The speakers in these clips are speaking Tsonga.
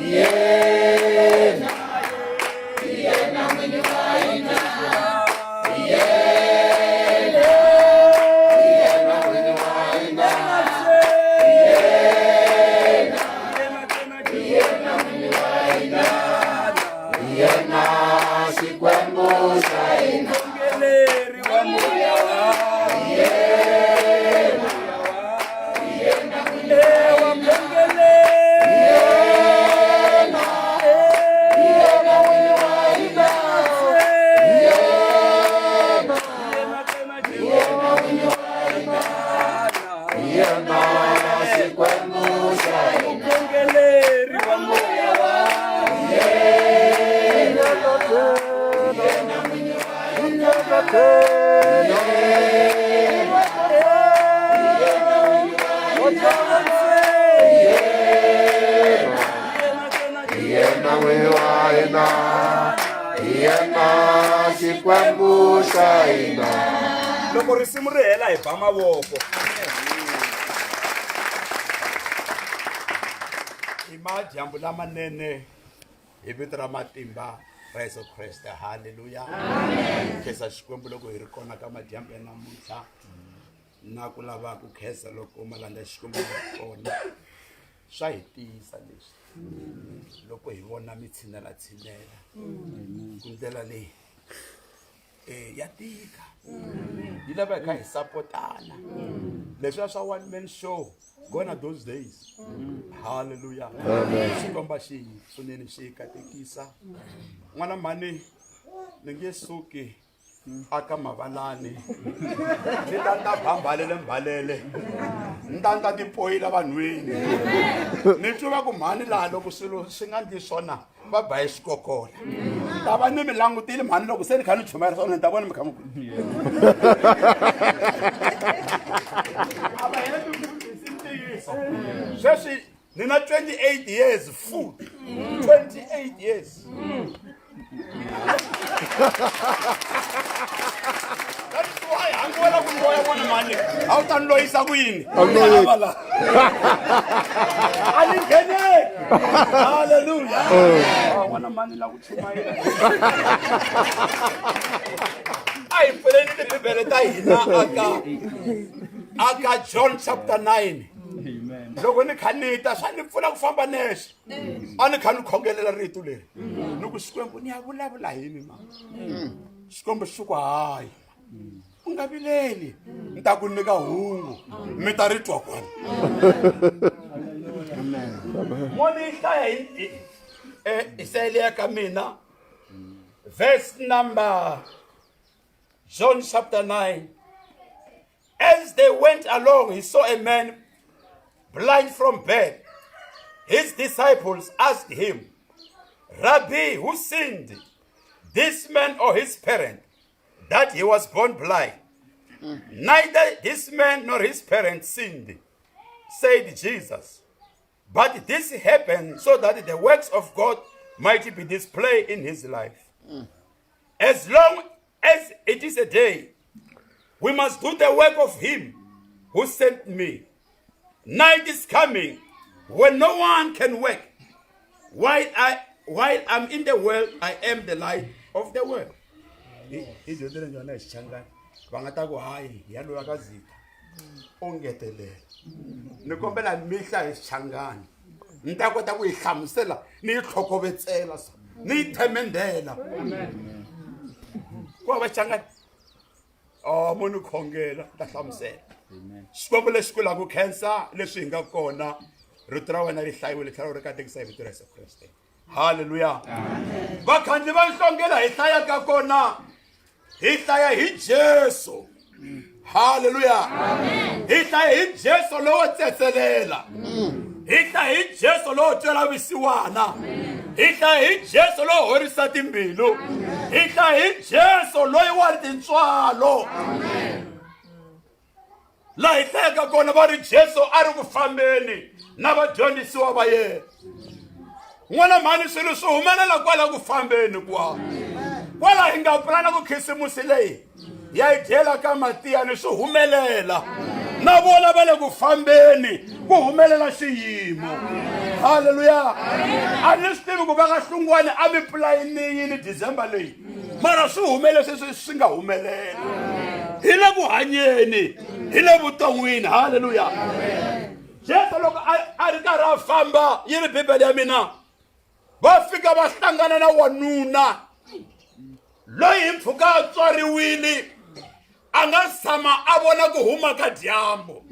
Yena yena n'wini wa hina. Yena yena n'wini wa hina. Yena yena n'wini wa hina. Yena Xikwembu xa hina. Mukhongeleri wa moya wa Yena yena n'wini wa mukhongeleri Yena yena n'wini wa hina. Yena yena n'wini wa hina. Yena Xikwembu xa hina. Mukhongeleri wa moya wa Yena yena n'wini wa hina. Yena yena n'wini wa hina. Yena yena n'wini wa hina. Yena Xikwembu xa hina. Loko risimu ri hela hi ba mavoko. I madyambu lamanene hi vito ra matimba ra Yesu Kreste. Haleluya. Khensa Xikwembu loko hi ri kona ka madyambu ya namuntlha na ku lava ku khensa loko malandza ya Xikwembu ma ri kona. Swa hi tiyisa leswi loko hi vona mi tshinela tshinela ku ndlela leyi ya tika yi lava hi kha hi sapotana leswiya swa one man show gone are those days. Haleluya. Xikwembu xi hi pfuneni xi hi katekisa. N'wana mhani ni nge suki aka mavalani ni ta ni ta ba mbalele mbalele ni ta ni ta tipoyila vanhwini ni twi va ku mhani laha loko swilo swi nga ndli swona va ba hi xikokola ni ta va ni mi langutile mhani loko se ni kha ni chumayela swona ni ta vona mi kha mi ku a va heti mfundhisi ntiyiso sweswi ni na 28 years full 28 years. That is why hambi wena ku loya n'wana mani a wu ta ni loyisa ku yini A wu loyeki. A ni ngheneki. Halleluya. N'wana mani la ku chumayela. A hi pfuleni tibibele ta hina aka John chapter 9. Loko ni kha ni ta swa ni pfuna ku famba nexe. A ni kha ni khongelela rito leri ni ku Xikwembu ni ya vulavula hi yini ma. Xikwembu xi ku hayi u nga vileli ni ta ku nyika hungu mi ta ri twa kwala. Mo ni hlaya hi hi ya ka mina verse number John chapter 9. As they went along, he saw a man blind from birth. His disciples asked him, Rabbi, who sinned, this man or his parent, that he was born blind? Neither this man nor his parents sinned, said Jesus. But this happened so that the works of God might be displayed in his life. As long as it is a day, we must do the work of him who sent me. Night is coming when no one can work. While I'm in the world, I am the light of the world. Hi dyondzile njhani hi Xichangani? Va nga ta ku hayi ya loyi ka zita. U ngetelela. Ni kombela mi hlaya hi Xichangani. Ni ta kota ku yi hlamusela ni yi tlhokovetsela so ni yi themendela. Ku hava Xichangani? Oh, mo ni khongela ni ta hlamusela. Xikwembu lexi ku lava ku khensa leswi hi nga kona rito ra wena ri hlayiwile tlhela ri katekisa hi vito ra Yesu Kreste. Haleluya. Vakhandli va nhlongela hi hlaya ka kona hi hlaya hi Jesu. Haleluya. Hi hlaya hi Jesu lowo tsetselela. Hi hlaya hi Jesu lowo twela vusiwana. Hi hlaya hi Jesu lowo horisa timbilu. Hi hlaya hi Jesu loyi wa tintswalo. Laha hi hlayaka kona va ri Jesu a ri ku fambeni na vadyondzisiwa va yena. N'wana mhani swilo swi humelela kwala ku fambeni kwa. Kwala hi nga pulana ku khisimusi leyi ya yi dyela ka Matiyani swi humelela. Na vona va le ku fambeni ku humelela xiyimo. Haleluya. A ni swi tivi ku va ka Hlungwani a mi pulayini yini December leyi. Mara swi humele sweswi swi nga humelela. Hi le ku hanyeni, hi le vuton'wini. Haleluya. Jesu loko a ri karhi a famba yi ri Bibele ya mina va fika va hlangana na wanuna loyi hi mpfhuka a tswariwile a nga tshama a vona ku huma ka dyambu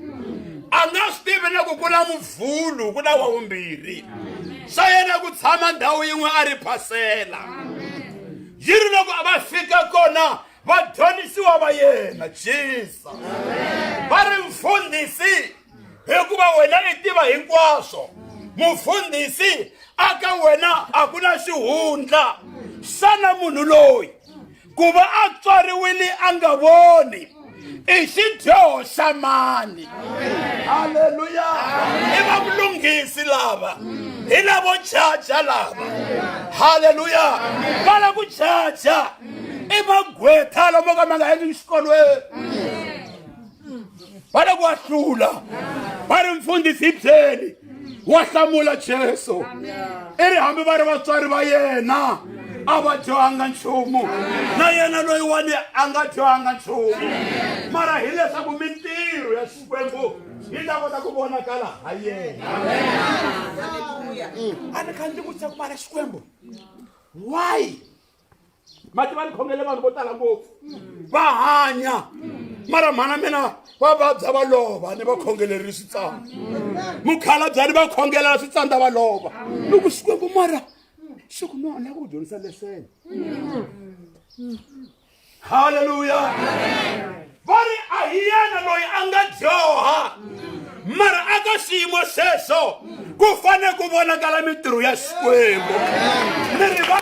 a nga swi tivi na ku ku na muvhulu ku na wa vumbirhi swa yena ku tshama ndhawu yin'we a ri phasela yi ri loko a va fika kona vadyondzisiwa va yena jesus va ri mfundhisi hikuva wena i tiva hinkwaswo mufundhisi aka wena a ku na xihundla xana munhu loyi ku va a tswariwile a nga voni i xidyoho xa mani halleluya i va vulunghisi lava hi lavo chacha lava halleluya va la ku chacha i magwetha lamo ka ma nga endli xikolweni va le ku wa hlula va ri mfundhisi hi byeli wa hlamula jesu i ri hambi va ri vatswari va yena a va dyohanga nchumu na yena loyiwani a nga dyohanga nchumu mara hileswaku mintirho ya xikwembu yi ta kota ku vonakala ha yena a ni kha ndzi vutisa ku mara xikwembu why mati va ni khongele vanhu vo tala ngopfu va hanya mara mhana mina va vabya va lova ni va khongeleri switsandza mukhalabya ni va khongelela switsandza va lova ni ku xikwembu mara xi ku no ni lava ku dyondzisa lesene halleluya va ri a hi yena loyi a nga dyoha mara aka xiyimo xexo ku fanele ku vonakala mintirho ya xikwembu ni ri va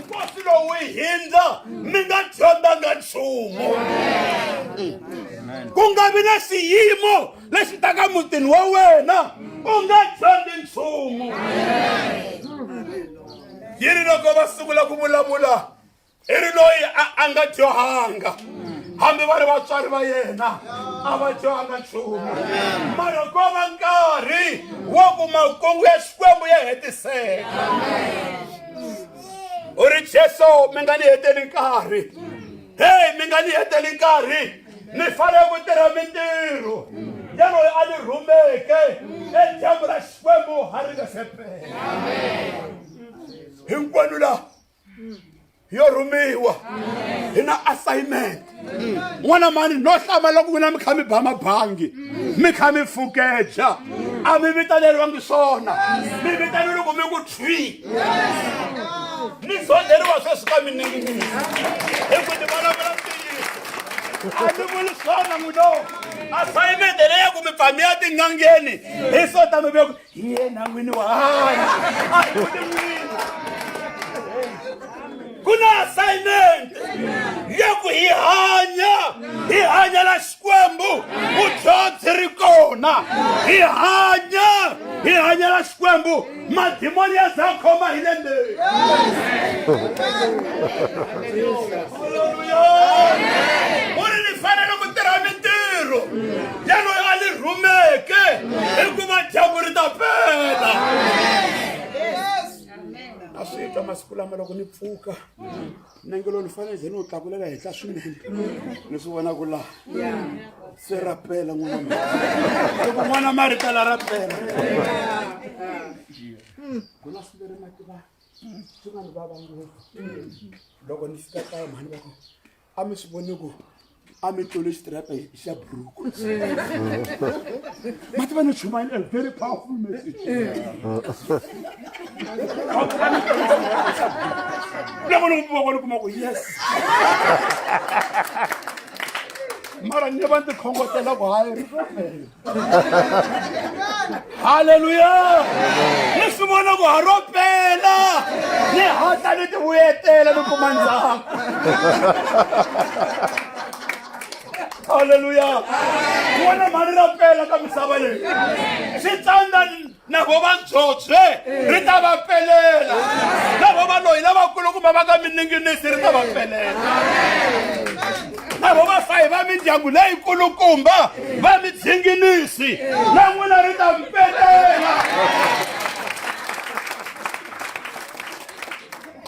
nkosi lowu yi hindza mi nga dyondzanga nchumu ku nga vi na xiyimo lexi taka mutini wa wena u nga dyondzi nchumu yi ri loko va sungula ku vulavula i ri loyi a nga dyohanga hambi va ri vatswari va yena a va dyohanga nchumu mara ko va nkarhi wo ku makungu ya xikwembu ya hetiseka u ri jesu mi nga ni heteli nkarhi heyi mi nga ni heteli nkarhi ni fanele ku tirha mintirho ya loyi a ni rhumeke edyambu ra xikwembu ha ri nga se pela hinkwenu laha yo rhumiwa hi na assignment n'wana mani no hlama loko n'wina mi kha mi ba mabangi mi kha mi fukeja a mi vitaneriwangi swona mi vitaneriwe ku mi ku thwi ni zondheriwa sweswi ka mininginisi hi ku ni vulavula ntiyiso a ni vuli swona n'wino assignment leyi ya ku mi pfa mi ya tin'angeni hi swo ta mi veku hi yena n'wini wa hanya a hi vuli n'wini ku na assignment ya ku hi hanya hi hanyela xikwembu vudyondzi ri kona hi hanya hi hanyela xikwembu madimoni ya za khoma hi le ndzeni u ri ni fanele ku tirha mintirho ya loyi a ni rhumeke hikuva dyambu ri ta pela a swi twa masiku lama loko ni pfuka nenge lowu ni fanele ze ni wu tlakulela henhla swinene ni swi vona ku laha se ra pela n'wana loko n'wana ma ri tala ra pela ku na swi leri mativa swi nga ni vava ngopfu loko ni fika kaya mhani va ku a mi swi voni ku a mi tlule xitirapa xa buruku ma tiva ni chumayela a very powerful message loko ni voko ni kuma ku yes mara ni va ndzi khongotela ku hayi ri halleluya ni swi vona ku ha ro pela ni hatla ni ti vuyetela ni kuma ndzhaku halleluya vona mhani ra pela ka misava leyi swi tsandza na vo va ndzhodzwe ri ta va pelela na vo va loyi lavakulukumba va ka mininginisi ri ta va pelela. Na vo vafayi va mindyangu leyikulukumba va mi dzinginisi, na n'wina ri ta mi pelela.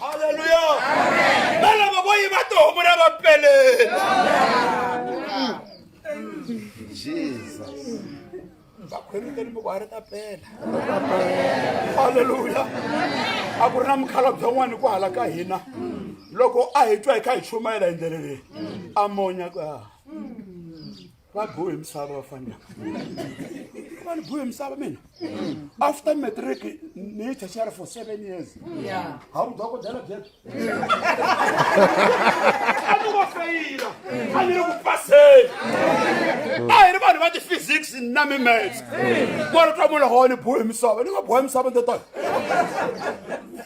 Halleluya! Na lava vo yiva tihomu ra va pelela. Jesus. Vakhweriteni mi ku a ri ta pela. Halleluya! A ku ri na mukhalabye un'wana ku hala ka hina, loko a hi twa hi kha hi chumayela hi ndlela leyi, a monya ku a va buhi misava, va fanele va ni buhi misava. Mina after matric ni yi tertiary for 7 years, ha vudokodela byebyo a ni vo feyila, a ni ri ku paseni, a hi ri vanhu va ti-physics na mi-maths. Mara twa munhu loko ni buhi misava, ni nga buhi misava ni ta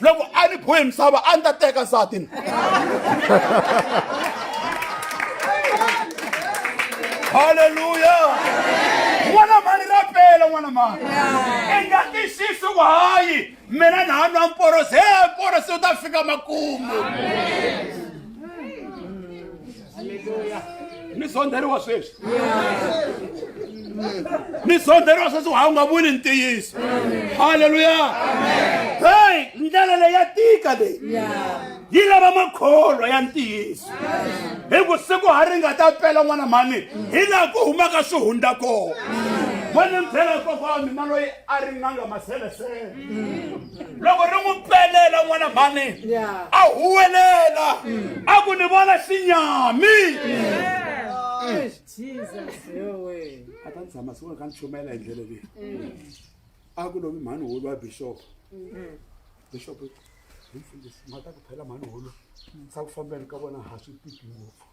loko a ni buhi misava a ni ta teka nsati ni. Halleluya! N'wana mhani, ra pela n'wana mhani, i nga twisisi ku hayi mina na ha nwa mporosi, he mporosi u ta fika makumu. Mi zondheriwa sweswi, mi zondheriwa sweswi, ha u nga vuli ntiyiso. Halleluya! Hey, ndlela leyi ya tika, leyi yi lava makholwa ya ntiyiso, hi ku siku ha ri nga ta pela n'wana mhani, hi laha ku humaka swihundla kona. Va ni byela kokwa wa mina loyi a ri n'anga maselesele, loko ri n'wi pelela n'wana mhani, a huwelela a ku ni vona xinyami. A ta ni tshama siku ka ni chumayela hi ndlela leyi, a ku lovi mhani hulu wa bishop, bishop hi mfundhisi mhaka ku phela mhani hulu sa ku fambeni ka vona ha swi tiki ngopfu,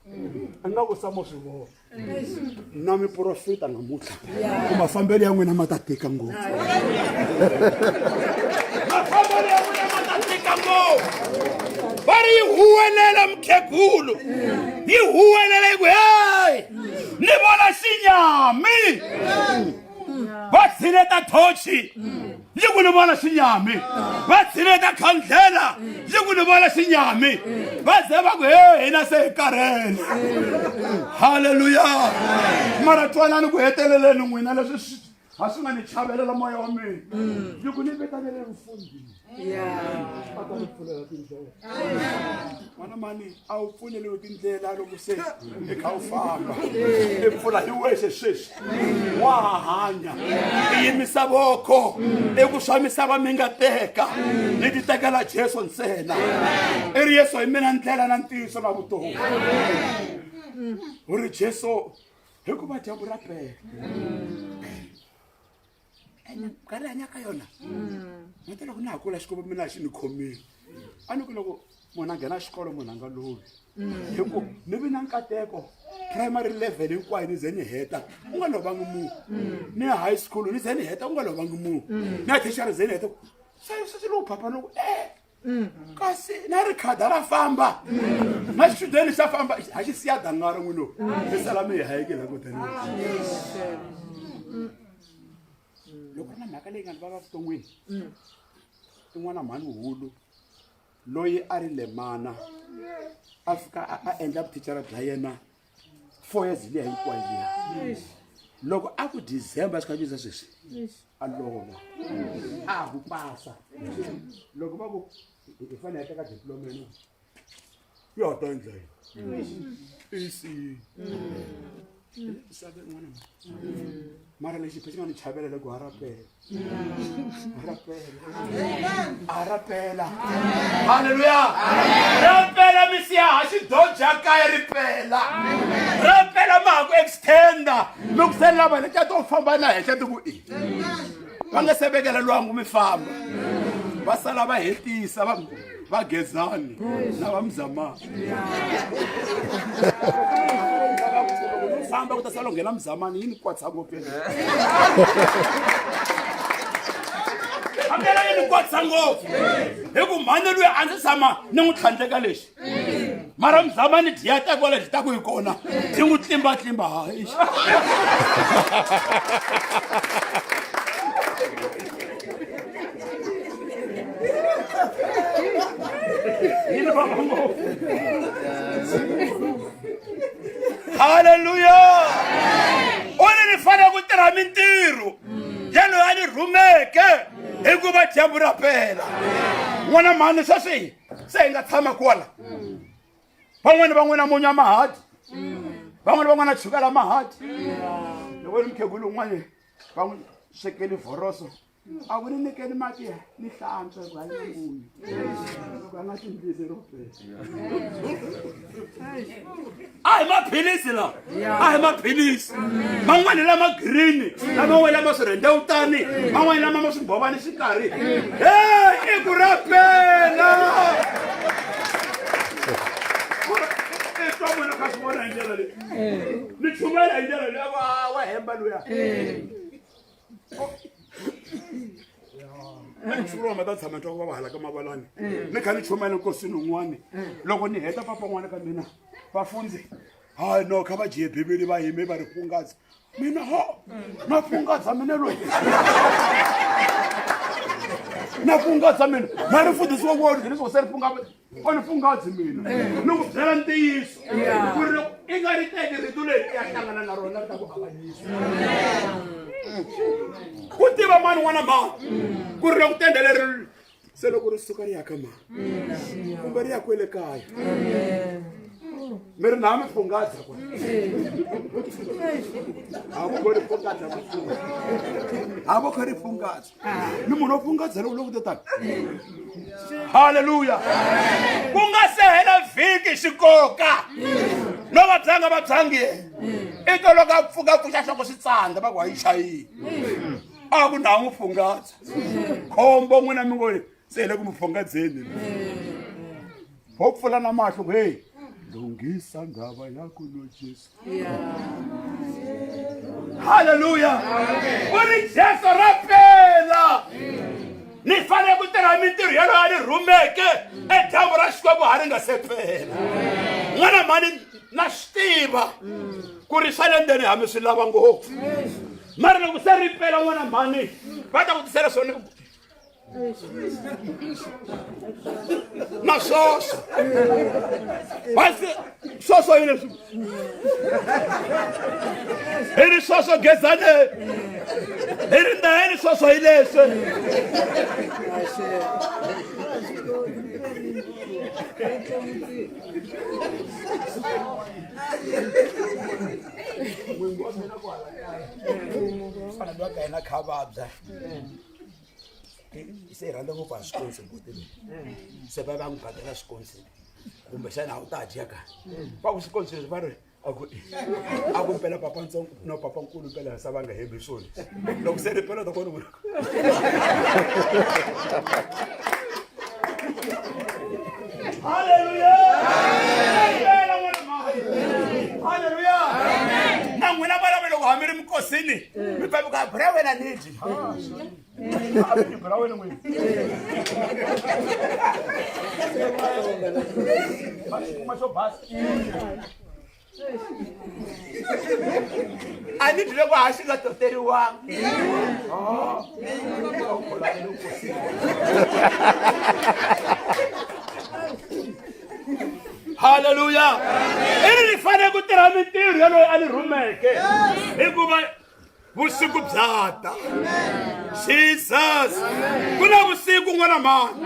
a nga ku samo swi vona na miprofita namuntlha ku mafambelo ya n'wina ma ta tika ngopfu, mafambelo ya n'wina ma ta tika ngopfu. Va ri yi huwelela mukhegulu, yi huwelela yi ku hey, ni vona xinyami. Va tshineta thochi, yi ku ni vona xinyami. Va tshineta khandlela, yi ku ni vona xinyami. Va ze va ku he, hina se hi karhele. Halleluya! Mara twanani ku heteleleni n'wina, leswi ha swi nga ni chavelela moya wa mina, yi ku ni vitanele mfundhisi a ta ni pfulela tindlela. N'wana mani, a wu pfuleliwi tindlela loko se i kha u famba, i pfula hi wexe. Sweswi wa ha hanya, i yimisa voko, i ku swa misava mi nga teka, ni ti tekela Jesu ntsena. I ri Yesu hi mina ndlela na ntiyiso na vutomi. U ri Jesu, hikuva dyambu ra pela. Ene nkarhi hanya ka yona n'hweti, loko na ha kula, Xikwembu mina xi ni khomile, a ni ku loko munhu a nghena xikolo, munhu a nga lovi, hi ku ni vi na nkateko primary level hinkwayo ni ze ni heta u nga lovangi munhu, ni ya high school ni ze ni heta u nga lovangi munhu, ni ya tertiary ze ni heta. Se swi lowu phapha loko kasi na ri khada ra famba na xichudeni xa famba, a xi siya dangara n'wino, mi sala mi hi hayekela kutani. Loko ri na mhaka leyi nga ni vava vuton'wini, i n'wana mhani hulu loyi a ri lemana, a fika a endla vuthicara bya yena 4 years liya hinkwayo liya. Loko a ku December xikanyisa sweswi a lova, a ku pasa. Loko va ku hi fanele hi teka diploma, yena ya ta endla yini? Ec misava yin'wana. Mara lexi phe xi nga ni chavelela ku harapela, harapela, harapela. Halleluya! Rapela misiya ha xidoja kaya, ripela, rapela. Ma ha ku extenda, mi ku se lava letiya to famba na henhla, ti ku i va nga se vekela lwangu, mi famba, va sala va hetisa va va gezani na va muzamani. Famba ku ta sala u nghena muzamani, yi ni kwatsa ngopfu, hambela yi ni kwatsa ngopfu, hi ku mhani luya a ndzi tshama ni n'wi tlhandleka lexi, mara muzamani dyiya ta kwala dyi ta ku hi kona dyi n'wi tlimbatlimba. Hayi, yi ni vava ngopfu. Hikuva dyambu ra pela. N'wana mhani sweswi se hi nga tshama kwala. Van'wani va n'wina munyu mahadi. Van'wani va n'wina chukela mahadi. Loko ni mukhegulu un'wana va n'wi swekeli vhoroso a ku ni nyikeni mati ni hlantswa ku hayi munyu loko a nga tindlisi ro a hi maphilisi lawa a hi maphilisi man'wani lama green laman'wani lama swirhendewutani man'wani lama ma swimbhovani xikarhi he i ku rapela i twa munhu kha swi vona hi ndlela leyi ni chumayela hi ndlela leyi wa hemba luya siku rin'wana ta tshama twa ku va hala ka mavalani ni kha ni chumayela nkosini un'wani loko ni heta papa n'wana ka mina vafundzi hayi no kha va jiye bibele va yime va ri fungadza mina ho na fungadza mina loyi na fungadza mina na ri fundhisiwa wona leswi se ri funga o ni fungadzi mina ni ku byela ntiyiso ku ri loko i nga ri teki rito leri i ya hlangana na rona ri ta ku avanyisa ku tiva mani n'wana mani ku ri loko tende leri se loko ri suka ri ya ka mani kumbe ri ya kwele kaya mi ri na mi fungadza ku a vo ri fungadza a vo kha ri fungadza ni munhu wo fungadza loko loko tetani halleluya ku nga se hela vhiki xikoka no va byanga va byangi yena i to loko a pfuka pfuxa nhloko swi tsandza va ku hayi chayini a ku na n'wi fungadza khombo n'wina mi ngo se hi le ku mi fungadzeni ho pfula na mahlo ku heyi lunghisa ndhava yakho no jesu halleluya u ri jesu ra pela ni fanele ku tirha mintirho ya loyi a ni rhumeke edyambu ra xikwembu ha ri nga se pela n'wana mhani na swi tiva ku ri swa le ndzeni hambi swi lava ngopfu mara loko se ri pela n'wana mhani va ta ku tisela swona na swoswo basi swoswo hi leswi hi ri swoswo gezane hi ri ndaheni swoswo hi leswi n'wingi wa mina kwala kaya fana loyi ka yena kha vabya se yi rhandza ngopfu a swikonsi mbuti leyi se va va n'wi bakela swikonsi kumbexana a wu ta dya ka va ku swikonsi leswi va ri a ku a ku mpela papa ntsongo no papa nkulu mpela sa va nga hembi swona loko se ri pela ta kona vona Hallelujah! Hallelujah! Na n'wina valava loko hambi ri minkosini mi pfa mi ka bra wena ni dyi bra wena n'wina kuma xo basa a ni dyi loko ha xi nga toteriwanga halleluya i ri ni fanele ku tirha mintirho ya loyi a ni rhumeke hikuva vusiku bya ta jesus ku na vusiku n'wana mani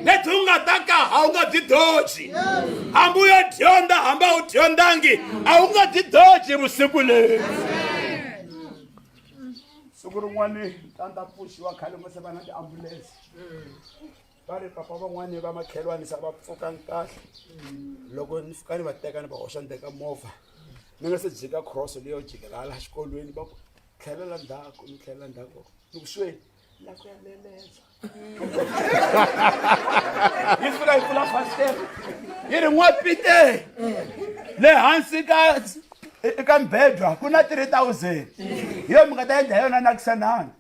lebyi u nga ta ka a wu nga byi doji hambi u ya dyondza hambi a wu dyondzangi a wu nga byi doji vusiku lebyi siku rin'wani ta pfuxiwa khale mo se va na tiambulense va ri papa van'wani va makhelwani sa va pfukangi kahle loko ni fika ni va teka ni va hoxa ndzeni ka movha ni nga se jika cross leyo jikela hala xikolweni va ku tlhelela ndzhaku ni tlhelela ndzhaku ni ku sweni la ku ya leleza yi fika yi pfula fasitere yi ri n'wapite le hansi ka eka mbedwa ku na 3000 hi yo mi nga ta endla hi yona nakisanani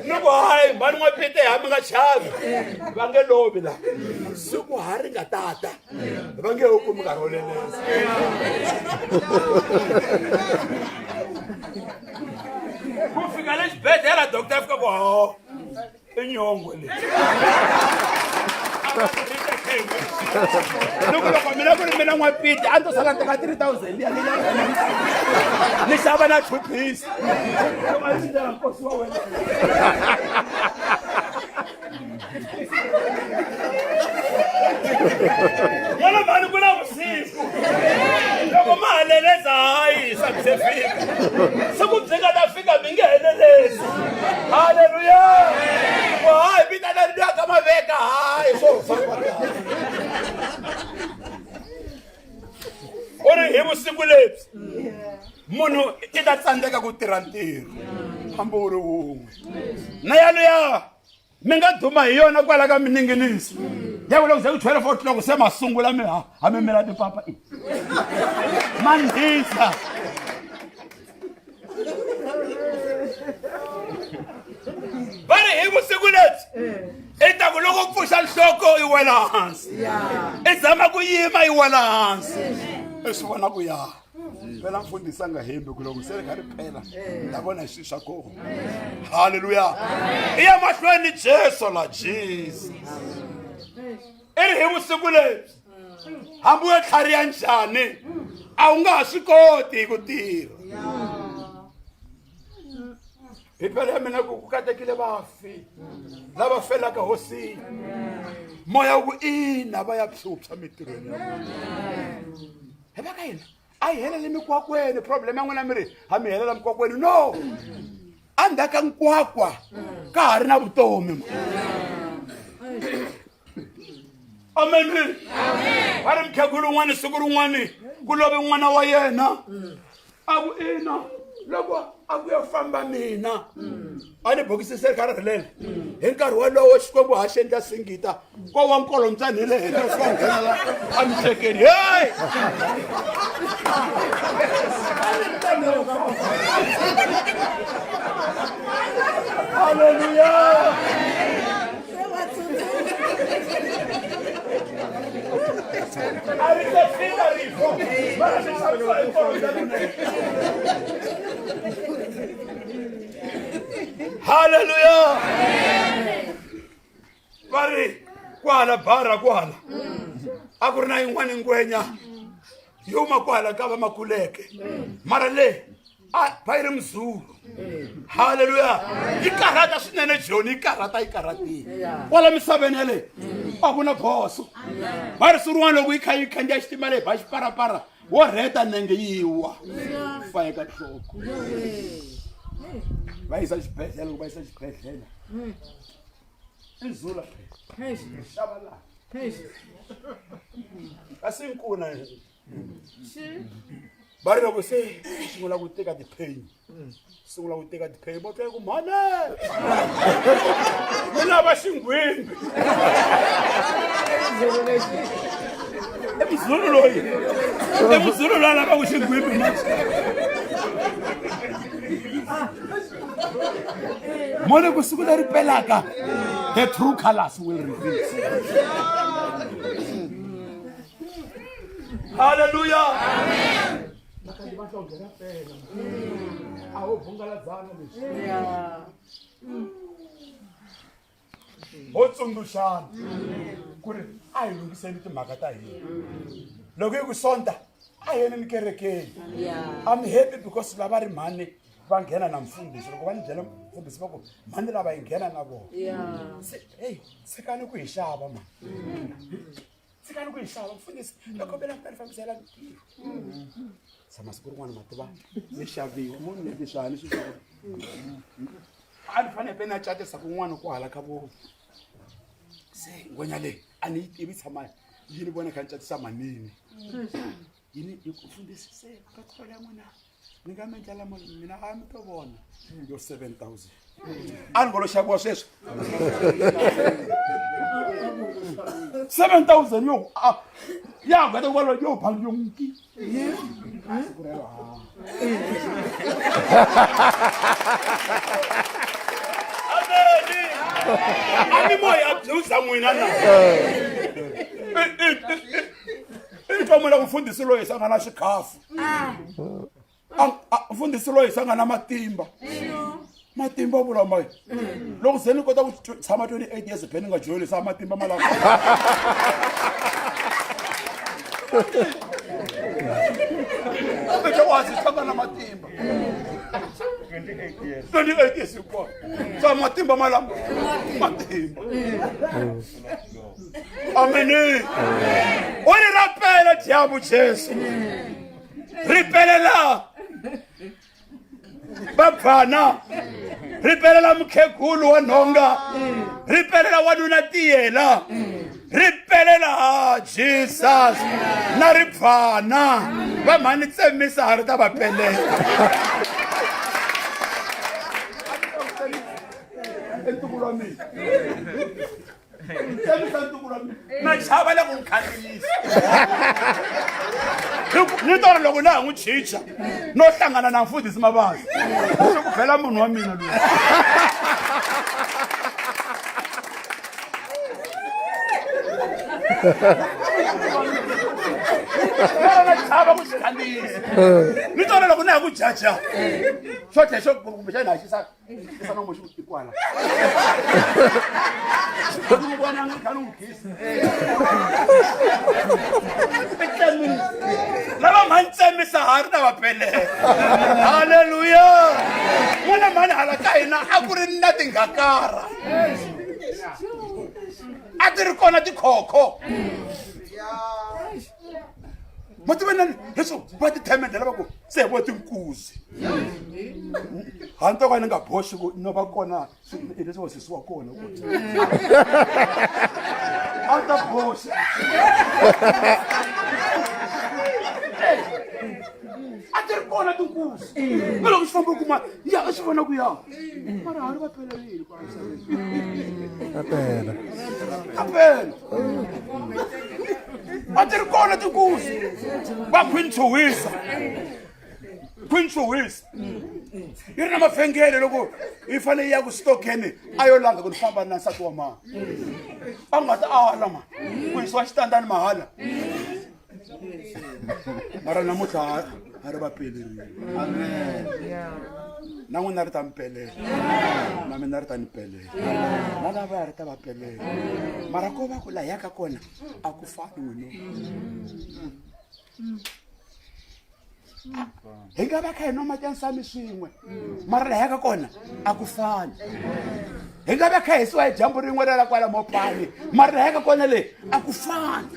ni ku hayi mhani n'wapite ha mi nga chavi va nge lovi la siku ha ri nga tata va nge wu kumi nkarhi wo lelesa ku fika le xibedhlele doctor fika ku ho i nyongwe leyi xiphemu loko loko mina ku ri mina n'wapiti a ni to sala ni teka 3000 liya ni ni xava na two piece loko a ndzi ndlela nkosi wa wena. N'wana mhani ku na vusiku loko ma haleleza hayi sa byi se fika siku byi nga ta fika mi nge helelezi halleluya ku hayi vitana luya ka maveka hayi swo famba u ri hi vusiku lebyi munhu i ta tsandzeka ku tirha ntirho hambi wu ri wun'we na yaloya mi nga duma hi yona kwala ka mininginiso ya ku loko se ku 12 o'clock se masungula mi ha ha mi mela tipapa i mandhisa va ri hi vusiku lebyi i ta ku loko pfuxa nhloko i wela hansi i zama ku yima i wela hansi i swi vona ku ya phela mfundhisi a nga hembi ku loko se ri kha ri phela ni ta vona hi swilo swa kona halleluya i ya mahlweni jesu la jesus i ri hi vusiku lebyi hambi wo tlhariha njhani a wu nga ha swi koti ku tirha Bibele ya mina ku ku katekile vafi lava felaka hosini moya wu ku ina va ya phyuphya mintirhweni ya vona hi va ka yina a yi heleli mikwakweni problem ya n'wina mi ri ha mi helela mikwakweni no endzhaku ka nkwakwa ka ha ri na vutomi ma amen va ri mukhegulu un'wana siku rin'wani ku love n'wana wa yena a ku ina loko a ku ya famba mina a ni bokisi se ri kha ri rhilela hi nkarhi wolowo xikwembu ha xi endla singita ko wa nkolontsani hi le henhla swi ka nghena la emihlekeni hey halleluya a ri se fika rifu mara swi xavisiwa hi nkolontsani halleluya va ri kwala bara kwala a ku ri na yin'wana ngwenya yi huma kwala ka vamakuleke mara le a va yi ri muzulu halleluya yi karhata swinene joni yi karhata yi karhatile kwala misaveni yaleyo a ku na boso va ri siku rin'wana loko yi kha yi khandziya xitimela yi ba xiparapara wo rheta nenge yi wa fayeka nhloko va yisa xibedhlele loko va yisa xibedhlele i zula phela xava laha kasi nkuna va ri loko se sungula ku teka tipheni sungula ku teka tipheni vo twa ku mhane mi lava xinghwimbi i muzulu loyi i muzulu loyi a lavaka xinghwimbi manje mone ku siku leri pelaka the true colors will reveal. Haleluya a ho bungaladzana leswi ho tsundzuxana ku ri a hi lunghiseni timhaka ta hina loko yi ku sonta a hi yeneni kerekeni I'm happy because lava ri mhani va nghena na mfundhisi loko va ni byela mfundhisi va ku mhani lava hi nghena na vona se heyi tshikani ku hi xava mani tshikani ku hi xava mfundhisi va kombela mi ta ni fambisela mintirho tshama siku rin'wana ma tiva ni xaviwa munhu ni leswi ni swi a ni fanele pe na catisa kun'wana kwahala ka vo se ngwenya leyi a ni yi tivi tshama yi ni vona kha ni catisa manini yini yi ku mfundhisi se petrol ya n'wina ni nga mi endlela mina a mi to vona yo 7000 a ni ngolo xaviwa sweswi 7000 yo ya gata ku yo bangi yo nki siku rero a ni moya abusa n'wina na i twa n'wina ku mfundhisi loyi se a nga na xikhafu mfundhisi loyi se a nga na matimba matimba vula mayi loko se ni kota ku tshama 28 years phe ni nga joyeli sa matimba ma lava. Wa swi hlangana matimba 28 years hinkwayo swa matimba malama matimba ameni u ri rapela dyambu jesu ri pelela vabvana ri pelela mukhegulu wa nhonga ri pelela wanuna tiyela ri pelela jesus na ri pfana va mhani tsemisa ha ri ta va pelela entukulu wa mina tsemisa ntukulu wa mina na chava le ku n'wi khandziyisa ni tona loko na ha n'wi chicha no hlangana na mfundhisi mavabyi swi ku bela munhu wa mina loyi na chava ku xi khandziyisa ni tona loko na ha ku jaja xo tlhe xo kumbexana ha xisa xisa nomo xi i kwala ni vona ni kha ni n'wi khisa lava mhani tsemisa ha ri na va pelela halleluya n'wana mhani hala ka hina a ku ri na tinghakara a ti ri kona tikhokho ma tiva na leswo va tithemendela va ku se vo tinkuzi hambi to ka ni nga boxi ku no va kona leswi wa sesi wa kona ku a ta boxa a ti ri kona tinkuzi na loko xi famba kuma ya a xi vona ku ya mara ha ri va pelerile kwala misaveni Kapela. kapela a ti ri kona tinkuzi va khwinchuhisa khwinchuhisa yi ri na mavhengele loko yi fanele yi ya ku stokeni a yo langa ku ni famba na nsati wa mani a nga ta ala ma ku yisiwa xitandani mahala mara namuntlha a ri va pelerile na n'wina ri ta mi pelela na mina ri ta ni pelela na lavaya ri ta va pelela mara ko va ku laha yaka kona a ku fani n'wino hi nga va kha hi nwa mati ya nsami swin'we mara laha yaka kona a ku fani hi nga va kha hi siwa hi dyambu rin'we ra la kwala mopani mara laha yaka kona le a ku fani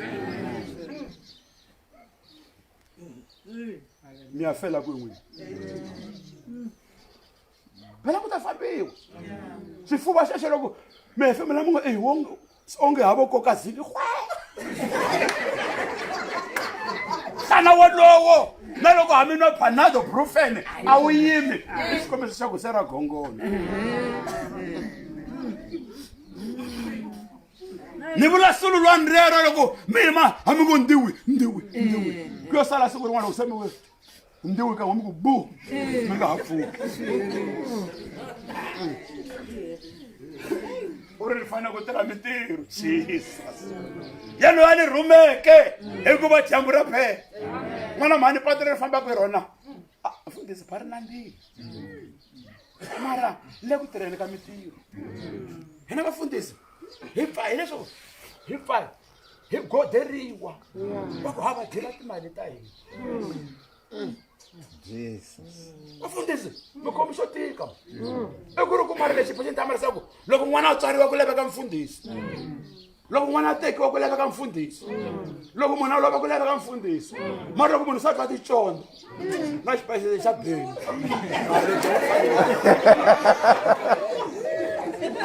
mi ya fela kwihi n'wina phela ku ta fambiwa xifuva xexo loko mi hefemula mi ngo eyi onge havo koka zili nhlana wolowo na loko hambi nwa panado brufen a wu yimi i xikombiso xa ku se ra gongona ni vula sululwani rero loko mi yima hambi ngo ndiwi ndiwi ndiwi ku yo sala siku rin'wana loko se mi ndiwi ka mi ku bu mi nga ha pfuki u ri ni fanele ku tirha mintirho jesus yaloyi a ni rhumeke hikuva dyambu ra phela n'wana mhani patu leri fambaka hi rona mfundhisi pha ri nandzile mara le ku tirheni ka mintirho hina vafundhisi hi pfa hileswaku hi pfa hi goderiwa va ku hava dyela timali ta hina vafundhisi mikhomi xo tika i ku ri ku mara lexi xi ta ku loko n'wana a tswariwa ku laveka mfundhisi loko n'wana a tekiwa ku laveka mfundhisi loko munhu a lova ku laveka mfundhisi mara loko munhu se a twa ticondzo na xipayisisi xa beni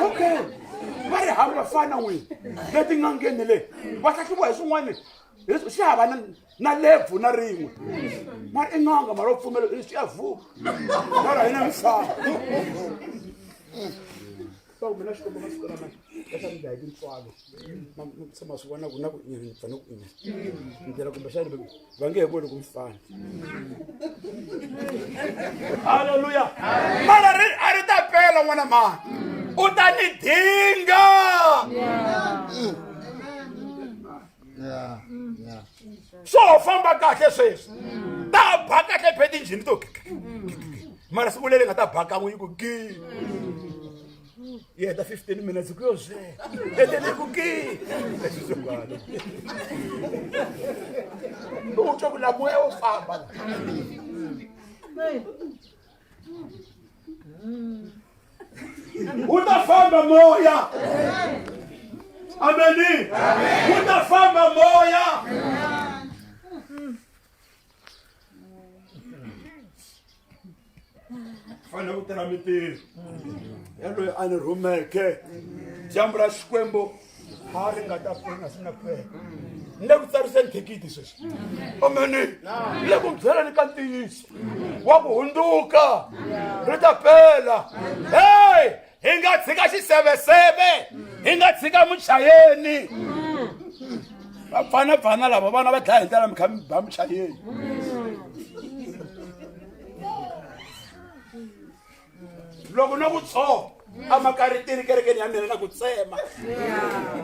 okay va ri hava vafana n'wini leti nga ngheni le va hlahluviwa hi swin'wana swi hava na lebvu na rin'we mara i n'anga mara u pfumela swi ya vuka mara hi na misava va ku mina xikwembu masiku lama leswaku ndzi hi tintswalo se ma swi vona ku na ku ni pfa ni ku ndlela kumbexani va nge he voni ku mfana halleluya mara ri a ri ta pela n'wana mani u ta ni dinga swo famba kahle sweswi ta ba kahle phe tinjhini to mara siku leri nga ta ba kan'we yi ku gi. Yi heta 15 minutes ku yo sweka etele ku ki leswi u twa ku la moya wo famba la wu ta famba moya ameni wu ta famba moya Fanele ku tirha mintirho ya loyi a ni rhumeke. Dyambu ra Xikwembu a ri nga ta pfuna swi na pfela. Ni le ku tsariseni thikithi sweswi. Ameni. Ni le ku byeleni ka ntiyiso wa ku hundzuka ri ta pela. Hey, hi nga tshika xiseveseve, hi nga tshika muchayeni. Vapfana pfana lava vana va dlaya hi ndlela mi kha mi ba muchayeni. Loko no ku tsho amakaritini kerekeni ya mina na ku tsema.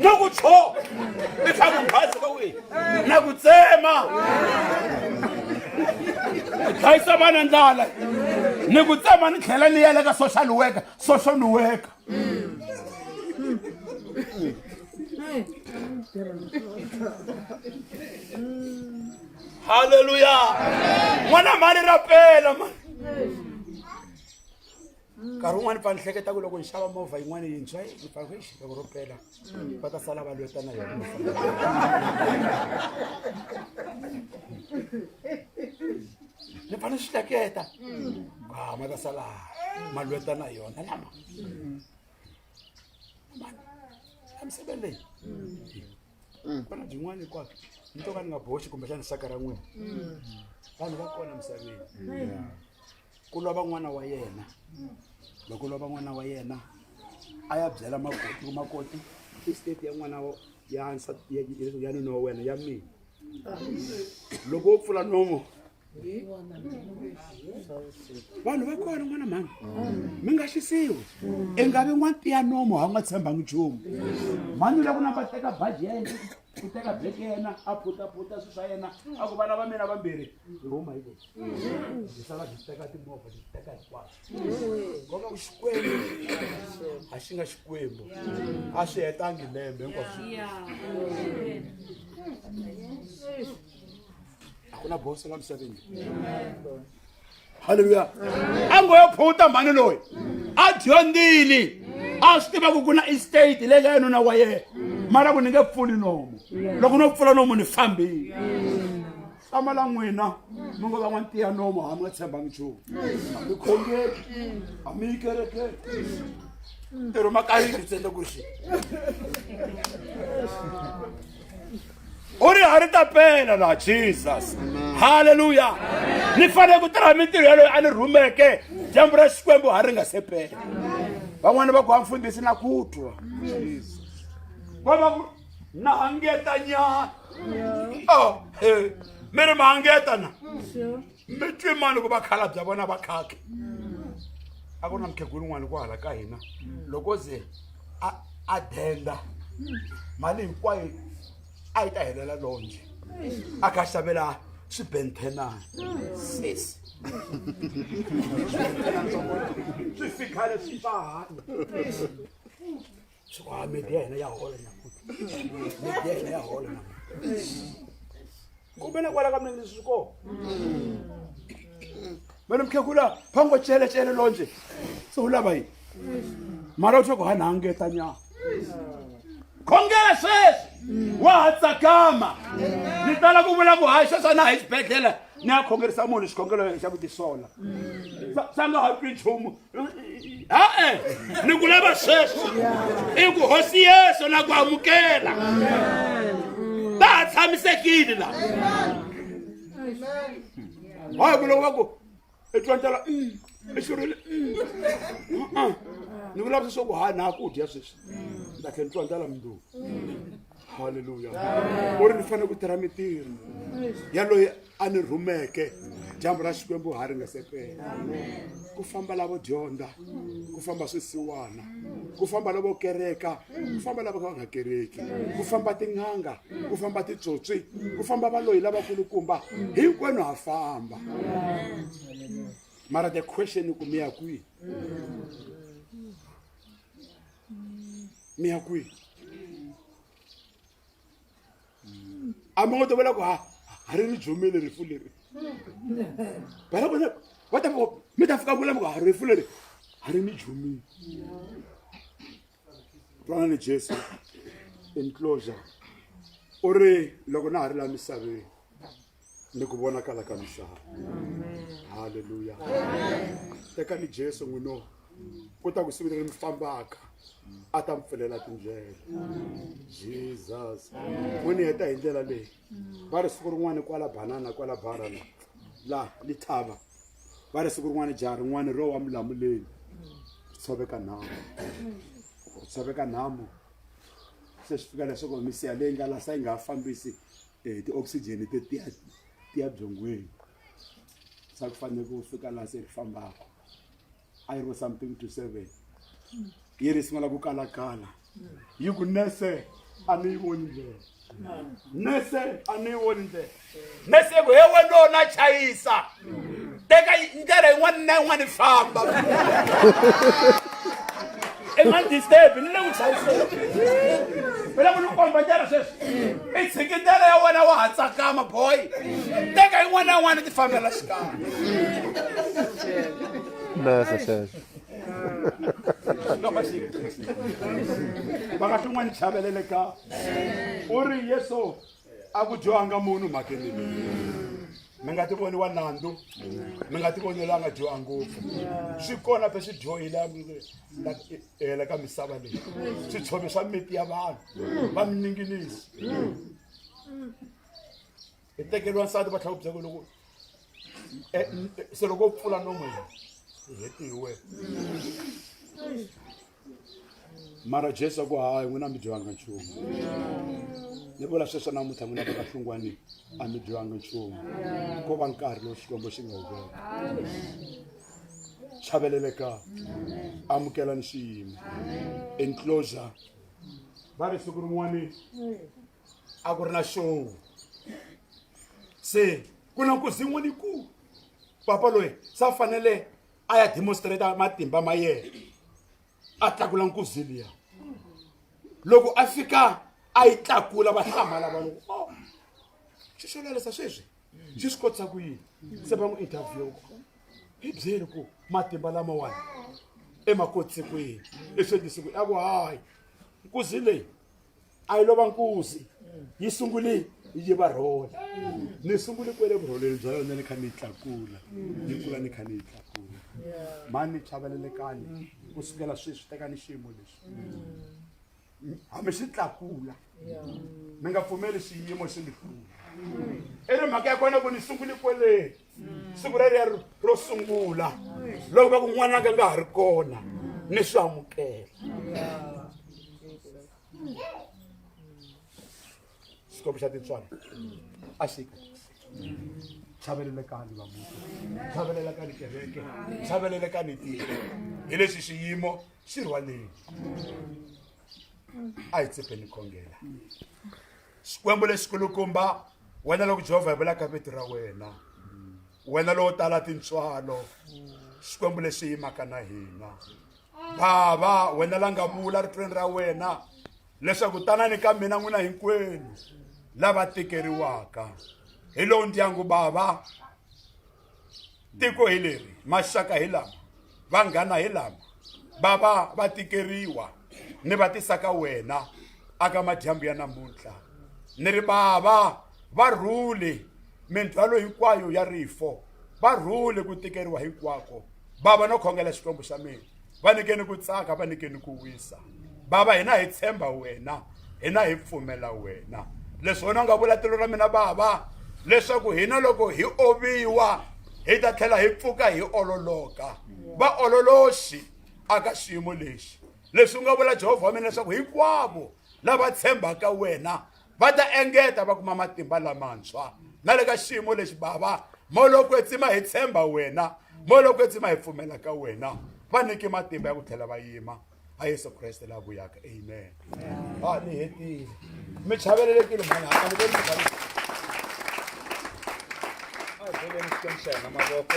No ku tsho mi kha ku bazi ka wihi na ku tsema. Dlayisa vana ndlala ni ku tsema ni tlhela ni ya le ka social worker social worker. Haleluya. N'wana mhani ra pela mani. Nkarhi wun'wani pfa ni hleketa ku loko ni xava movha yin'wana yintshwa ni pfa ku eish loko ro pela va ta sala va lweta na yona. Ni pfa ni swi hleketa. Ah, ma ta sala ma lweta na yona lama. Mani, emisaveni leyi. Ku na byin'wana hinkwabyo ni to ka ni nga boxi kumbexana xaka ra n'wina. Vanhu va kona emisaveni. Ku lova n'wana wa yena. Loko lova n'wana wa yena a ya byela makoti ku makoti i state ya n'wana ya nsati ya nuna wa wena ya mina. Loko wo pfula nomo vanhu va kona n'wana mhani mi nga xisiwi i nga vi n'wantiya nomo ha u nga tshembangi nchumu mhani u la ku namba teka baji ya yena u teka beke ya yena a phutaphuta swilo swa yena a ku vana va mina vambirhi hi huma hi leyi hi sala byi teka timovha byi teka hinkwaswo ngoba ku xikwembu a xi nga xikwembu a swi hetangi lembe hinkwaswo a ku na boso la misaveni halleluya a ngo yo phuta mhani loyi a dyondzile a swi tiva ku ku na estate leyi nga ya nuna wa yena mara ku ni nge pfuli nomu loko no pfula nomu ni fambile hlamala n'wina mi ngo va n'wantiya nomu ha mi nga tshembangi nchumu a mi khongeli a mi yi kerekeni ntirho makariki ntsena ku ri u ri ha ri ta pela la jesus halleluya ni fanele ku tirha mintirho ya loyi a ni rhumeke dyambu ra xikwembu ha ri nga se pela van'wani va ku ha mfundhisi na ku twa va va ku na hangeta nyana oh, mi ri ma hangeta na mi twi mani ku vakhalabya vona va khakhe a ku na mukhegulu un'wana kwahala ka hina loko ze a a denda mali hinkwayo a yi ta helela lonje a kha xavela swibentenana sis swi fikhale swi swa swi ku ha medi ya hina ya hola nyamuti medi ya hina ya hola nyamuti kumbe na kwala ka mina leswi swi kona mene mukhegula phango cele cele lonje se u lava yini mara u twa ku ha hangeta nyana khongela sweswi wa ha tsakama ni tala ku vula ku hayi sweswi a na ha yi xibedhlele ni ya khongerisa munhu xikhongelo xa ku tisola sa nga ha twi nchumu e-e ni ku lava sweswi i ku hosi yesu na ku amukela ta ha tshamisekile la hayi ku loko va ku i twa ndlala i xurhile ni ku lavisa swa ku ha na ku dya sweswi ni ta tlhela ni twa ndlala mundzuku halleluya u ri ni fanele ku tirha mintirho ya loyi a ni rhumeke dyambu ra xikwembu ha ri nga se pela ku famba lavo dyondza ku famba swisiwana ku famba lavo kereka ku famba lava ka va nga kereki ku famba tin'anga ku famba titsotsi ku famba valoyi lavakulukumba hinkwenu ha famba mara the question ku mi ya kwihi. Mi ya kwihi? A mi ngo to vula ku ha ha ri ni jomile rifu leri. Vana vona va ta mi ta fika vula mi ku ha rifu leri ha ri ni jomile. Twana ni Jesu in closure u ri loko na ha ri laha misaveni ni ku vonakala ka misava. Haleluya. Tekani Jesu n'wino ku ta ku siku leri mi fambaka a ta mi pfulela tindlela. Jesus. N'wi ni heta hi ndlela leyi. Va ri siku rin'wana kwala banana kwala barana la lithava va ri siku rin'wana jaha rin'wana ro wa mulamuleni ri tshoveka nhamu ri tshoveka nhamu se swi fika leswaku misiha leyi nga lasa yi nga ha fambisi ti-oxygen te ti ya ti ya byongweni sa ku fanele ku fika laha se ri fambaka a yi ri something to 7 yi ri sungula ku kalakala yi ku nese a ni yi voni ndlela nese a ni yi voni ndlela nese ku he wena chayisa teka ndlela yin'wana na yin'wana famba i nga ni disturb ni le ku chayiseni mi le ku ni komba ndlela sweswi i tshiki ndlela ya wena wa ha tsakama boy teka yin'wana na yin'wana ti fambela xikarhi. Nese xexo. Va nga tin'wana chavelele ka u ri Yesu a ku dyohanga munhu mhakeni leyi mi nga ti voniwa nandzu mi nga ti vonelanga dyoha ngopfu swi kona pe swi dyohile la ka misava leyi swi tshove swa miti ya vanhu va mininginisi hi tekeriwa nsati va tlhela ku byela loko se loko u pfula nomu hi hetiwe mara Jesu a ku hayi n'wina mi dyohanga nchumu ni vula sweswo namuntlha n'wina va ka hlungwani a mi dyohanga nchumu ko va nkarhi lowu Xikwembu xi nga wu veka chaveleleka amukelani xiyimo enclosure va ri siku rin'wani a ku ri na show se ku na nkosi yin'wana yikulu papa loyi se a fanele a ya demonstrate matimba ma yena a tlakula nkuzi liya loko a fika a yi tlakula va hlamala vanhu oh xi xolelesa sweswi xi swi kotisa ku yini se va n'wi interview hi byeli ku matimba lamawani emakotsikweni i swi endlise ku a ku hayi nkuzi leyi a yi lova nkuzi yi sungule yi yiva rhole ni sungule kwele vurholweni bya yona ni kha ni yi tlakula yi kula ni kha ni yi tlakula mhani ni chavelelekani ku sukela sweswi tekani xiyimo lexi hambi xi tlakula mi nga pfumeli xiyimo xi mi hlula i ri mhaka ya kona ku ni sungule kweleni siku reriya ro sungula loko va ku n'wananga nga ha ri kona ni swi amukela Xikwembu xa tintswalo a xi chavelelekani va muti chavelelekani kereke chavelelekani tiko hi lexi xiyimo xi rhwaleni a hi tsepeni khongela Xikwembu lexikulukumba wena loko Jehovha hi vulaka vito ra wena wena lowo tala tintswalo Xikwembu lexi yimaka na hina Bava, wena la nga vula ritweni ra wena leswaku tanani ka mina n'wina hinkwenu lava tikeriwaka hi lowu ndyangu bava tiko hi leri maxaka hi lama vanghana hi lama bava va tikeriwa ni va tisa ka wena aka madyambu ya namuntlha ni ri bava va rhule mindzhwalo hinkwayo ya rifo va rhule ku tikeriwa hinkwako Bava no khongela Xikwembu xa mina, va nyikeni ku tsaka, va nyikeni ku wisa. Bava, hina hi tshemba wena, hina hi pfumela wena. Leswi wena u nga vula tilo ra mina bava, leswaku hina loko hi oviwa hi ta tlhela hi pfuka hi ololoka. Va ololoxi aka xiyimo lexi. Leswi u nga vula Jehovha wa mina leswaku hinkwavo lava tshembaka wena va ta engeta va kuma matimba lamantshwa na le ka xiyimo lexi bava moya lowo kwetsima hi tshemba wena moya lowo kwetsima hi pfumela ka wena va nyike matimba ya ku tlhela va yima a Yesu Kreste la vuyaka amen a ni hetile mi chavelelekile mhani a ni voni mi a hi beleni Xikwembu xa hina mavoko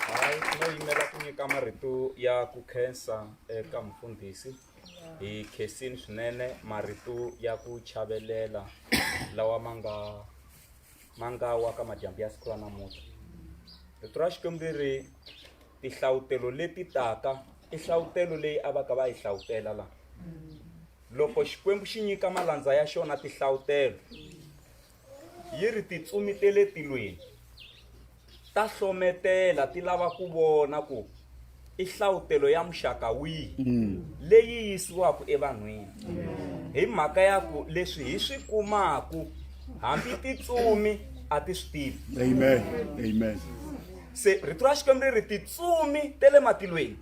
hayi. yimela ku nyika marito ya ku khensa eka mufundhisi hi khensini swinene marito ya ku chavelela lawa ma nga ma nga wa ka madyambu ya siku ra namuntlha rito ra xikwembu leri tinhlawutelo leti taka i nhlawutelo leyi a va ka va yi hlawutela la loko xikwembu xi nyika malandza ya xona tinhlawutelo yi ri titsumi te le tilweni ta hlometela ti lava ku vona ku i hlawutelo ya muxaka wihi leyi yisiwaka evanhwini hi mhaka ya ku leswi hi swi kumaku hambi titsumi a ti swi tivi Amen. Amen. Se rito ra Xikwembu ri ri titsumi ta le matilweni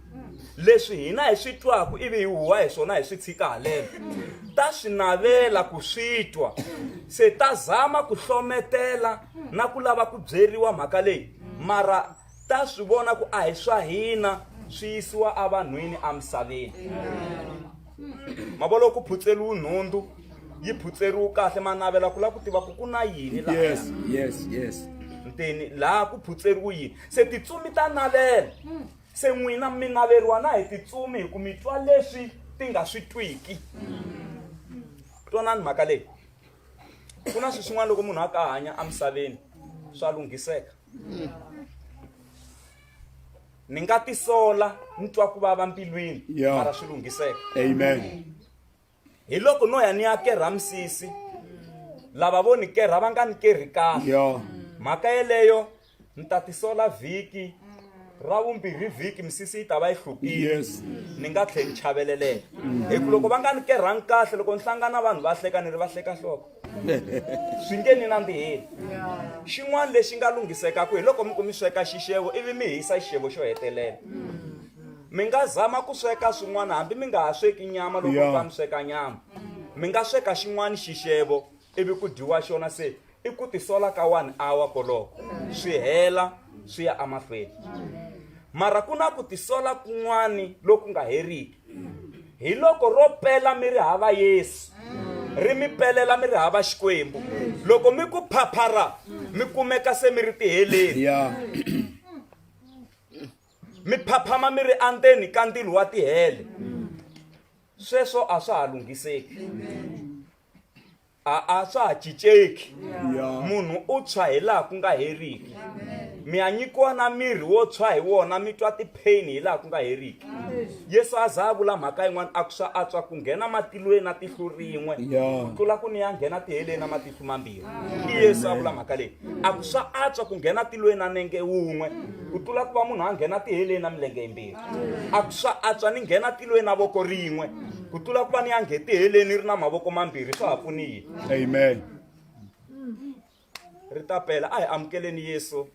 leswi hina hi swi twaku ivi hi huwa hi swona hi swi tshika haleno ta swi navela ku swi twa se ta zama ku hlometela na ku lava ku byeriwa mhaka leyi mara ta swi vona ku a hi swa hina swi yisiwa evanhwini emisaveni ma vona ku phutseriwe nhundzu yi phutseriwe kahle ma navela ku lava ku tiva ku ku na yini laha Yes, yes, yes. nteni laha ku phutseriwe yini se titsumi ta navela se n'wina mi naveriwa na hi titsumi hi ku mi twa leswi ti nga swi twiki twanani mhaka leyi ku na swilo swin'wana loko munhu a ka hanya emisaveni swa lunghiseka ni nga tisola ni twa ku vava mbilwini mara swi lunghiseka Amen. Hi loko no ya ni ya kerha misisi lava vo ni kerha va nga ni kerhi kahle mhaka yeleyo ni ta tisola vhiki ra vumbirhi vhiki misisi yi ta va yi hlukile Yes. ni nga tlheli ni chaveleleka hi ku loko va nga ni kerhangi kahle loko ni hlangana vanhu va hleka ni ri va hleka nhloko swi nge ni nandziheli xin'wana lexi nga lunghisekaka hi loko mi ku mi sweka xixevo ivi mi hisa xixevo xo hetelela mi nga zama ku sweka swin'wana hambi mi nga ha sweki nyama loko va mi sweka nyama mi nga sweka xin'wana xixevo ivi ku dyiwa xona se i ku tisola ka one hour koloko swi hela swi ya emahlweni mara ku na ku tisola kun'wani loku nga heriki hi loko ro pela mi ri hava yesu ri mi pelela mi ri hava xikwembu loko mi ku phaphara mi kumeka se mi ri tiheleni mi phaphama mi ri andzeni ka ndzilo wa tihele sweswo a swa ha lunghiseki a swa ha cinceki munhu u tshwa hi laha ku nga heriki mi ya nyikiwa na mirhi wo tshwa hi wona mi twa ti-pain hi laha ku nga heriki yesu a za a vula mhaka yin'wana a ku swa antswa ku nghena matilweni na tihlo rin'we ku tlula ku ni ya nghena tiheleni na matihlo mambirhi i yesu a vula mhaka leyi a ku swa antswa ku nghena tilweni na nenge wun'we ku tlula ku va munhu a nghena tiheleni na milenge yimbirhi a ku swa antswa ni nghena tilweni na voko rin'we ku tlula ku va ni ya ngheti tiheleni ri na mavoko mambirhi swa ha pfuni yini Amen. Ri ta pela a hi amukeleni Yesu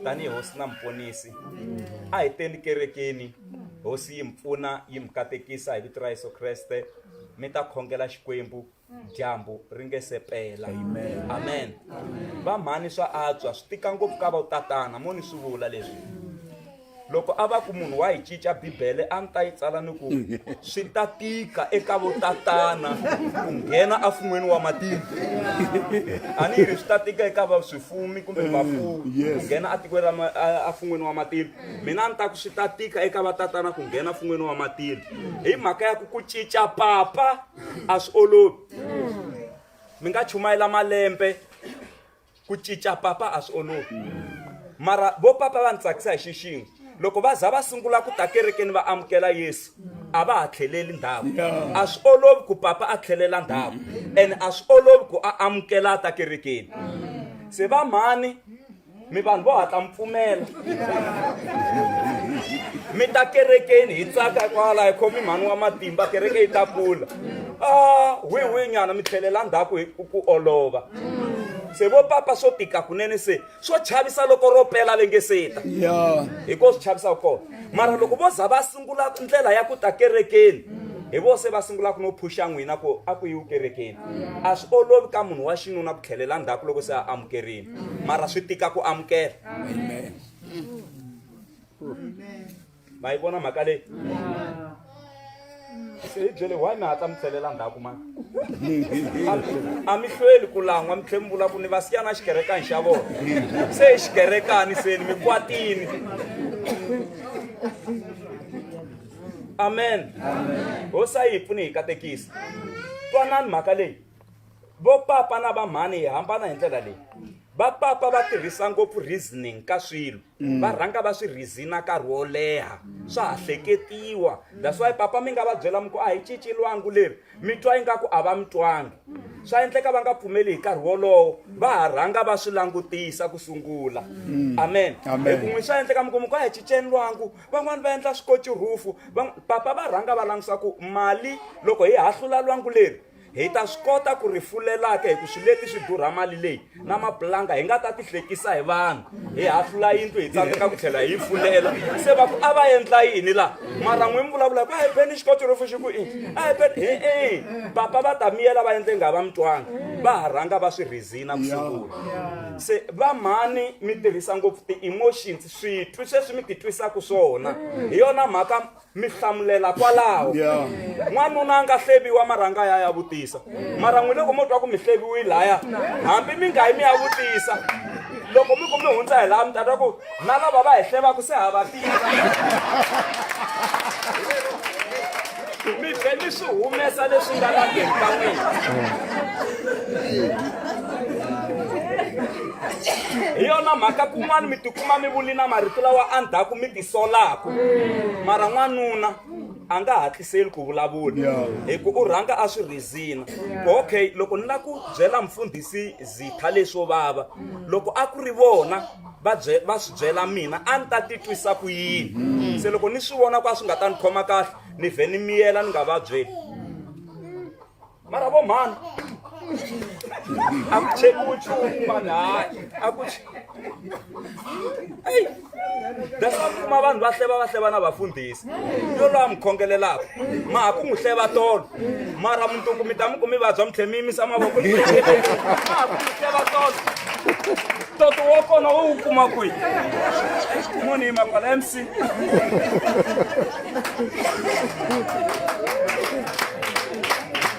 tanihi hosi na muponisi a hi teni kerekeni hosi yi mi pfuna yi mi katekisa hi vito ra Yesu Kreste mi ta khongela Xikwembu dyambu ri nge se pela amen va mhani swa antswa swi tika ngopfu ka vatatana mo ni swi vula leswi loko a va ku munhu wa yi cinca bibele a ni ta yi tsala ni ku swi ta tika eka votatana ku nghena efun'weni wa matilo a ni yi ri swi ta tika eka va swifumi kumbe vafuwi ku nghena etikweni ra efun'weni wa matilo mina a ni ta ku swi ta tika eka vatatana ku nghena efun'weni wa matilo hi mhaka ya ku ku cinca papa a swi olovi mi nga chumayela malembe ku cinca papa a swi olovi mara vo papa va ni tsakisa hi xixin'we loko va za va sungula ku ta kerekeni va amukela yesu a va ha tlheleli ndhawu a swi olovi ku papa a tlhelela ndhawu ene a swi olovi ku a amukela a ta kerekeni se va mhani mi vanhu vo hatla mi pfumela mi ta kerekeni hi tsaka kwala hi khomi mhani wa matimba kereke yi ta kula a wihi wihi nyana mi tlhelela ndzhaku hi ku olova se vo papa swo tika kunene se swo chavisa loko ro pela ve nge se ta hi ko swi chavisaka kona mara loko vo za va sungula ndlela ya ku ta kerekeni hi vo se va sungulaka no phusha n'wina ku a ku yiwi kerekeni a swi olovi ka munhu wa xinuna ku tlhelela ndzhaku loko se a amukerile mara swi tika ku amukela Amen. Ma yi vona mhaka leyi se hi byele why mi hatla mi tlhelela ndzhaku mani a mi hlweli ku lan'wa mi tlhe mi vula ku ni va siya na xikerekani xa vona se i xikerekani seni mi kwatini. Amen. Hosi a yi hi pfuni hi katekisa. Twanani mhaka leyi. Vo papa na va mhani hi hambana hi ndlela leyi. Va papa va tirhisa ngopfu reasoning ka swilo. Va rhanga va swi reason-a nkarhi wo leha. Swa ha hleketiwa. That's why papa mi nga va byela mi ku a hi cinci lwangu leri, mi twa ingaku a va mi twangi. Swa endleka va nga pfumeli hi nkarhi wolowo, va ha rhanga va swi langutisa ku sungula. Amen. Amen. Hi ku n'wi swa endleka mi ku mi ku a hi cinceni lwangu, van'wani va endla swikoci-roof, papa va rhanga va langusa ku mali loko hi hahlula lwangu leri hi ta swi kota ku ri fulelaka hi ku swilo leti swi durha mali leyi na mapulanga hi nga ta ti hlekisa hi vanhu hi hahlula yindlu hi tsandzeka ku tlhela hi yi fulela se va ku a va endla yini la mara n'wi mi vulavula ku a hi beni xikotirofu xi ku i a hi beni hi i papa va ta miyela va endle nga va mi twanga va ha rhanga va swi rhizina ku sungula se va mhani mi tirhisa ngopfu ti-emotions switwi sweswi mi titwisaka swona hi yona mhaka mi hlamulela kwalaho Yeah. n'wanuna a nga hleviwa marhanga ya ya vutisa mara n'wi loko mo twa ku mi hleviwile laya hambi mi nga yi mi ya vutisa loko mi ku mi hundza hi laha mi ta twa ku na lava va hi hlevaka se ha va tiva mi vhe mi swi humesa leswi nga la ndzeni ka n'wina hi yona mhaka kun'wana mi tikuma mi vuli na marito lawa endzhaku mi tisolaku mara n'wanuna a nga hatliseli ku vulavula Yeah. hi ku u rhanga a swi rhizina ku okay loko ni lava ku byela mfundhisi zitha leswo vava loko a ku ri vona va bye va swi byela mina a ni ta titwisa ku yini se loko ni swi vona ku a swi nga ta ni khoma kahle ni vhe ni miyela ni nga va byeli mara vo mhani a ku chekiwi nchumu vanhu hayi a ku eyi that's why kuma vanhu va hleva va hleva na vafundhisi yo loyi a mi khongelelaka ma ha ku n'wi hleva tolo mara mundzuku mi ta mi ku mi vabya mi tlhe mi yimisa mavoko ma ha ku n'wi hleva tolo toto wa kona wo wu kuma kwihi munhu yima kwala mc.